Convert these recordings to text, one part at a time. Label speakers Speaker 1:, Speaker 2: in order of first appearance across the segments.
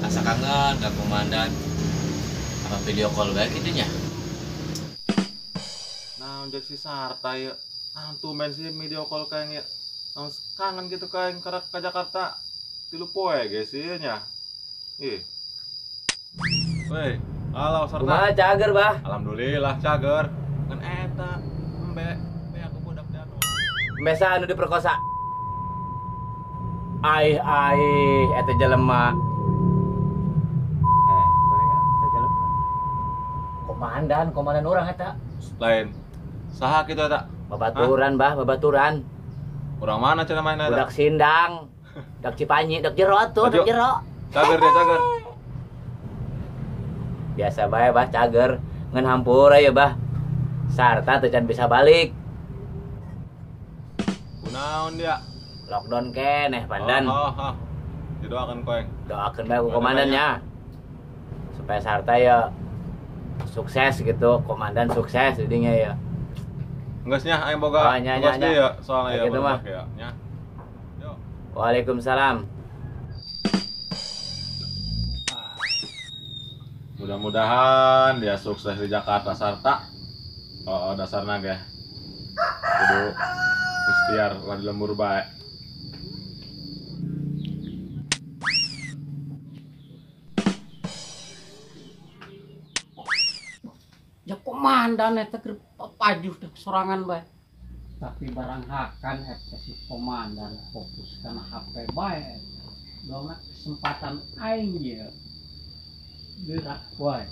Speaker 1: Asa kangen ka komandan. Apa video call bae kitu nya?
Speaker 2: Nah, jadi si Sarta ya. Nah, tumben sih video call ka ya. Nah, kangen gitu ka yang ke Jakarta. Tilu poe ge sih nya. Ih. Woi, halo Sarta.
Speaker 1: Kumaha cager, Bah?
Speaker 2: Alhamdulillah cager. Ngan eta embe, embe aku budak danu.
Speaker 1: Embe saha anu diperkosa? Aih aih eta jelema. Komandan, komandan orang eta.
Speaker 2: Lain. Saha kitu eta?
Speaker 1: Babaturan, Bah, babaturan.
Speaker 2: Urang mana cenah main eta?
Speaker 1: Budak Sindang, budak Cipanyi, budak jero atuh, budak jero.
Speaker 2: Cager deh, cager.
Speaker 1: Biasa bae, Bah, cager. Ngan hampura ya, Bah. Sarta teu can bisa balik.
Speaker 2: Kunaon dia?
Speaker 1: Lockdown keneh, Pandan.
Speaker 2: Oh, oh, oh. Didoakan koeng.
Speaker 1: Doakeun bae ku komandannya. Supaya Sarta ya sukses gitu, komandan sukses jadinya ya.
Speaker 2: Enggeus nya aing boga.
Speaker 1: Oh, nya, nya, nya.
Speaker 2: Ya, soalnya ya gitu mah. Ya, nya. Yo.
Speaker 1: Waalaikumsalam.
Speaker 2: Mudah-mudahan dia sukses di Jakarta Sarta. Oh, dasarna ge. Kudu ikhtiar lah di lembur bae.
Speaker 3: Ya komandan eta keur papajuh teh sorangan bae. Tapi barang hakan eta si komandan fokus kana HP bae. Dongna kesempatan aing ieu. Gerak wae.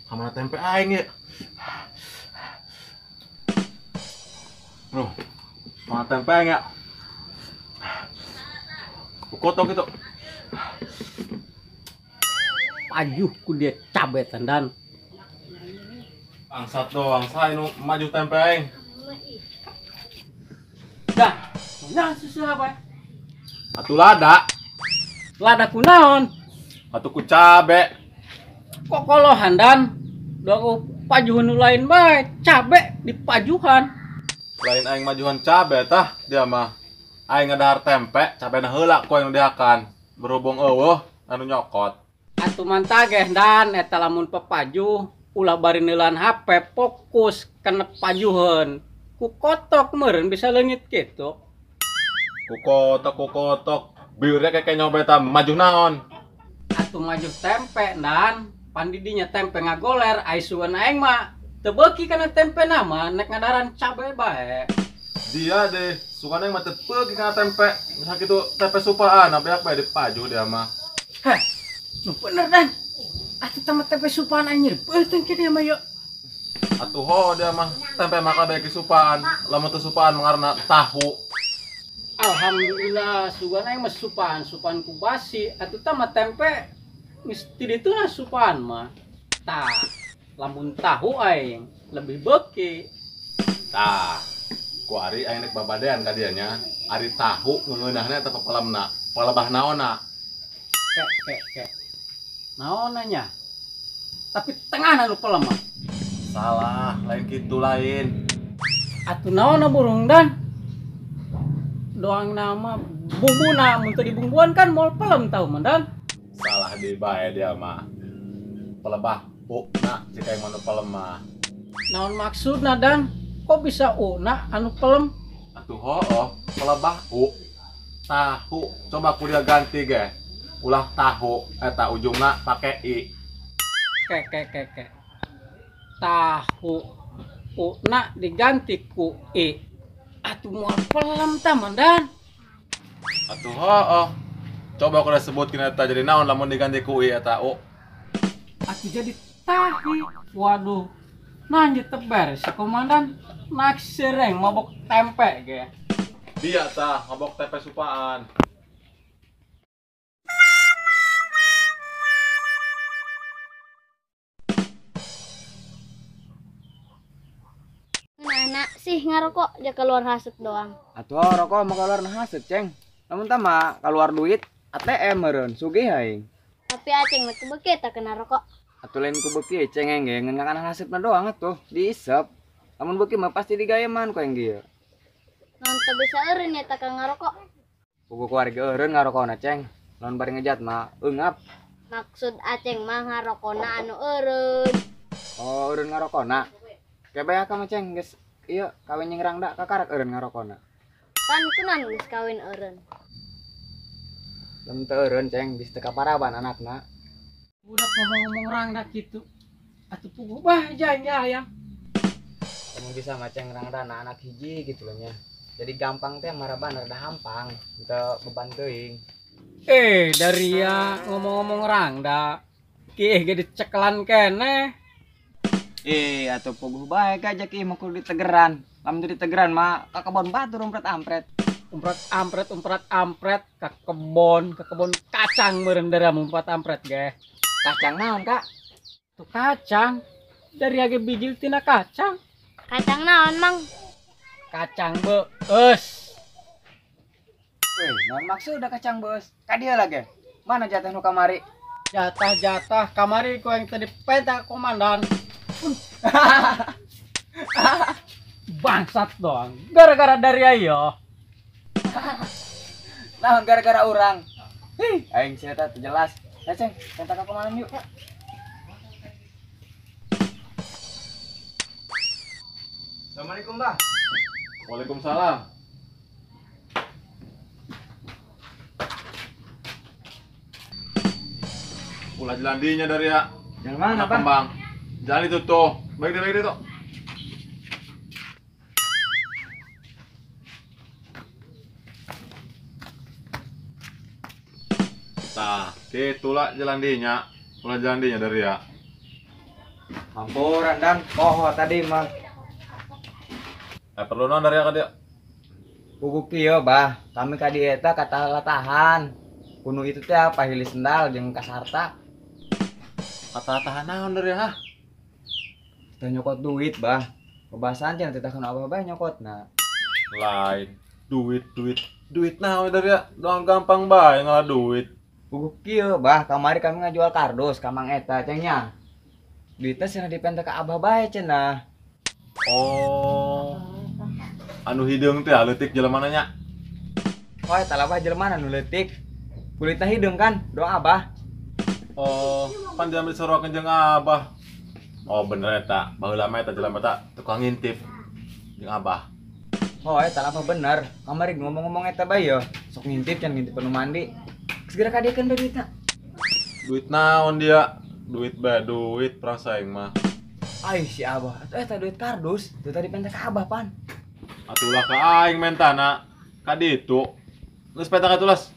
Speaker 2: Kamana tempe aing ya? Bro, mana tempe aing ya? Kotok itu.
Speaker 3: Pajuh ku dia cabe tandan.
Speaker 2: Bangsat doang, saya nu maju tempe aing.
Speaker 3: Dah, nah susah apa?
Speaker 2: Atuh lada.
Speaker 3: Lada kunaon?
Speaker 2: Atuh ku cabe.
Speaker 3: Kok kolohan dan? Doang pajuhan nu lain bae, cabe dipajuhan.
Speaker 2: Lain aing majuhan cabe tah dia mah. Aing ngadahar tempe, cabena heula ku aing nu dihakan. Berhubung eueuh anu nyokot.
Speaker 3: Atuh mantageh dan eta lamun pepajuh ulah bari neulan HP fokus kana pajuheun. Ku kotok meureun bisa leungit kitu.
Speaker 2: Ku kotok. Biurnya kayak nyoba eta maju naon.
Speaker 3: Atuh maju tempe dan pandidinya tempe ngagoler ai sueun aing mah teu beuki kana tempe nama nek ngadaran cabe bae.
Speaker 2: Dia deh, sukanya yang mah teu beuki kana tempe. Misal kitu tempe supaan, beak bae dipajuh dia mah.
Speaker 3: Heh, nu bener dan. Atuh tama tempe supaan anjir, beuteung ke dia mah yeuh.
Speaker 2: Atuh ho dia mah tempe maka bae supaan, lamun teu supaan mengarna tahu.
Speaker 3: Alhamdulillah, sugan aing mah supaan, supaan ku basi. Atuh tama tempe geus ti dituna supaan mah. Tah, lamun tahu aing lebih beuki.
Speaker 2: Tah, ku ari aing rek babadean ka dieu nya. Ari tahu ngeunahna eta papelemna, palebah naonna.
Speaker 3: Kek kek kek. Naonna nya? Tapi tengahna nu pelem mah.
Speaker 2: Salah, lain kitu lain.
Speaker 3: Atuh naonna burung dan? Doang nama bumbuna mun teu dibumbuan kan moal pelem tahu mah dan.
Speaker 2: Salah di bae dia mah. Pelebah ukna jika yang manu pelem mah.
Speaker 3: Naon maksudna dan? Kok bisa ukna anu pelem?
Speaker 2: Atuh hooh, pelebah u tahu. Coba ku dia ganti ge. Ulah tahu eta ujungna pake i.
Speaker 3: Ke ke ke ke. Tahu ukna diganti ku i. Atuh moal pelem tah mandan.
Speaker 2: Atuh hooh. Coba aku udah sebutkin eta jadi naon lamun diganti ku i eta u.
Speaker 3: Atuh jadi tahi. Waduh. Nanjit teber si komandan naksireng mabok tempe ge.
Speaker 2: Dia tah mabok tempe supaan.
Speaker 4: Nah, sih ngarokok ja keluar hasut doang.
Speaker 5: Atuh rokok mah keluar hasut, Ceng. Lamun tah mah keluar duit ATM meureun sugih aing.
Speaker 4: Tapi aceng mah teu beuki tah kena rokok.
Speaker 5: Atuh lain ku beuki ceng ge ngan kana hasutna doang atuh diisep. Lamun beuki mah pasti digayeman ku aing ge.
Speaker 4: Naon teu bisa eureun nya tah ka ngarokok.
Speaker 5: Puguh kuari ge eureun ngarokona, Ceng. Lamun bari ngejat mah eungap.
Speaker 4: Maksud aceng mah ngarokona anu eureun.
Speaker 5: Oh, eureun ngarokona. Kebe ka mah Ceng geus ieu kawin jeung rangda kakarak eureun ngarokona.
Speaker 4: Pan kunan geus kawin eureun.
Speaker 5: Lamun teu eureun Ceng bisa teu kaparaban anakna.
Speaker 3: Budak ngomong-ngomong rangda kitu. Atuh puguh bah janya hayang.
Speaker 5: Kamu bisa mah Ceng rangda na anak hiji gitu loh nya. Jadi gampang teh maraban rada hampang, teu beban teuing.
Speaker 3: Dari ya ngomong-ngomong rangda kieu ge dicekelan keneh.
Speaker 5: Atuh puguh bae ka aja kieu mah kudu ditegeran. Lamun teu ditegeran mah ka kebon batur umpret ampret.
Speaker 3: Umpret ampret umpret ampret ka kebon kacang meureun dera umpret ampret ge.
Speaker 5: Kacang naon, Kak?
Speaker 3: Tuh kacang. Dari age bijil tina kacang.
Speaker 4: Kacang naon, Mang?
Speaker 3: Kacang beus.
Speaker 5: Weh, naon maksudna kacang beus? Ka dieu lagi. Mana jatah nu kamari?
Speaker 3: Jatah-jatah kamari ku yang tadi penta komandan. Bangsat doang. Gara-gara dari ayo.
Speaker 5: Naon gara-gara urang? Hih, aing sia teh jelas. Ya, Ceng, penta ka komandan yuk. Assalamualaikum, Bah.
Speaker 2: Waalaikumsalam. Ulah jalan dinya dari ya.
Speaker 5: Jalan mana, Pak?
Speaker 2: Kembang. Jalan itu tuh. Baik deh, tuh. Nah, itulah jalan dinya. Ulah jalan dinya dari ya.
Speaker 5: Ampuran dan poho tadi mah.
Speaker 2: Perlu non dari ya ka dia.
Speaker 5: Puguh kieu, Bah. Kami ka dieu eta kata tahan. Kuno itu teh apa hili sendal jeung kasarta.
Speaker 2: Kata tahan naon dari ya?
Speaker 5: Teu nyokot duit, Bah. Kebasan cenah teh kana apa bae nyokotna.
Speaker 2: Lain duit duit duit naon dari ya? Doang gampang bae ngalah duit.
Speaker 5: Puguh kieu, Bah. Kamari kami ngajual kardus ka Mang eta ceng nya. Duitna cenah dipenta ka Abah bae cenah.
Speaker 2: Oh. Anu hideung teh leutik jelema nya.
Speaker 5: Oh, eta lah Bah jelema anu leutik. Kulitna hideung kan, doa Abah.
Speaker 2: Oh, pan diambil sorokeun jeung Abah. Oh, bener eta. Baheula mah eta jelema eta tukang ngintip jeung Abah.
Speaker 5: Oh, eta lah bener. Kamari ngomong-ngomong eta bae yo. Sok ngintip can ngintip anu mandi. Segera kadiekeun bae duitna.
Speaker 2: Duit naon dia? Duit bae duit perasa aing mah.
Speaker 5: Ai si Abah, atuh eta duit kardus, teu tadi penta ka Abah pan.
Speaker 2: Atulah ka aing mentana. Ka ditu. Geus penta ka tulas.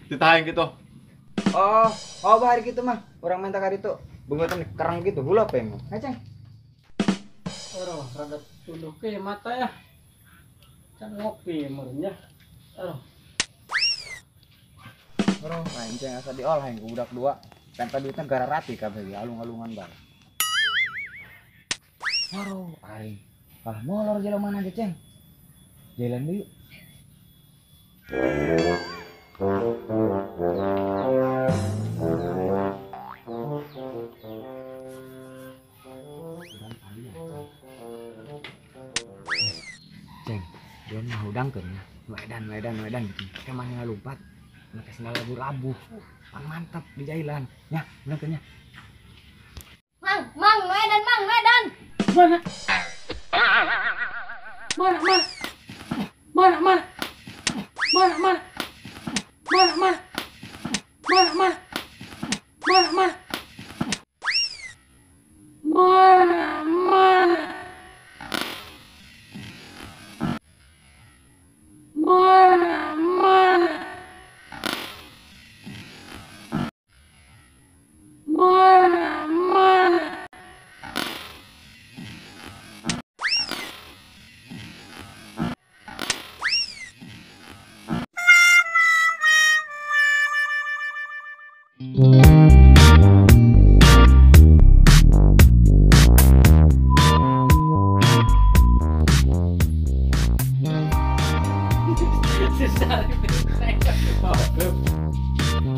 Speaker 2: Ditahan gitu.
Speaker 5: Oh, oh bah hari gitu mah. Urang menta ka ditu. Beungeutna kerang gitu hula apa emang. Ha, Ceng.
Speaker 3: Aduh, rada tunduh ke mata ya. Can ngopi meureun nya. Aduh.
Speaker 5: Aduh, lain ceng asa diolah yang ku budak dua. Penta duitna gara rati kabeh ge alung-alungan bae. Aduh, aing. Ah, molor jalan mana aja, Ceng? Jalan dulu. Ceng, dia mah hudangkeun nya. Nu edan, nu edan, nu edan gitu. Kayak mana ngalumpat. Make sendal labu-labu. Pan mantap di jailan. Nya, hudangkeun nya.
Speaker 4: Mang, mang, nu edan, mang, nu edan.
Speaker 3: Mana? Mana, mana? Mana, mana? Mana, mana? Mana, mana? Mana, mana? Mana, mana? Mana, mana? Mana, mana? Mana, mana?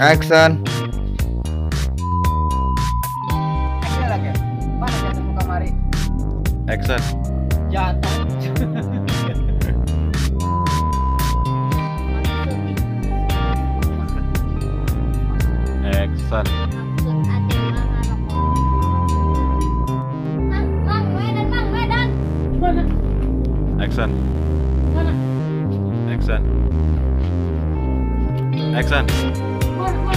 Speaker 5: Action. Mana jatuh muka mari?
Speaker 2: Action.
Speaker 3: Jatuh.
Speaker 2: Action.
Speaker 4: Mang, mang, Medan, mang, Medan.
Speaker 3: Mana?
Speaker 2: Action.
Speaker 3: Mana?
Speaker 2: Action. Action.
Speaker 3: Mana? Mana?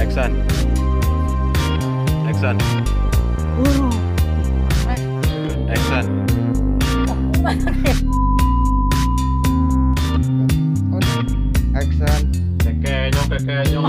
Speaker 2: Action. Action. Action.
Speaker 5: Action.
Speaker 2: Kekenyong, kekenyong.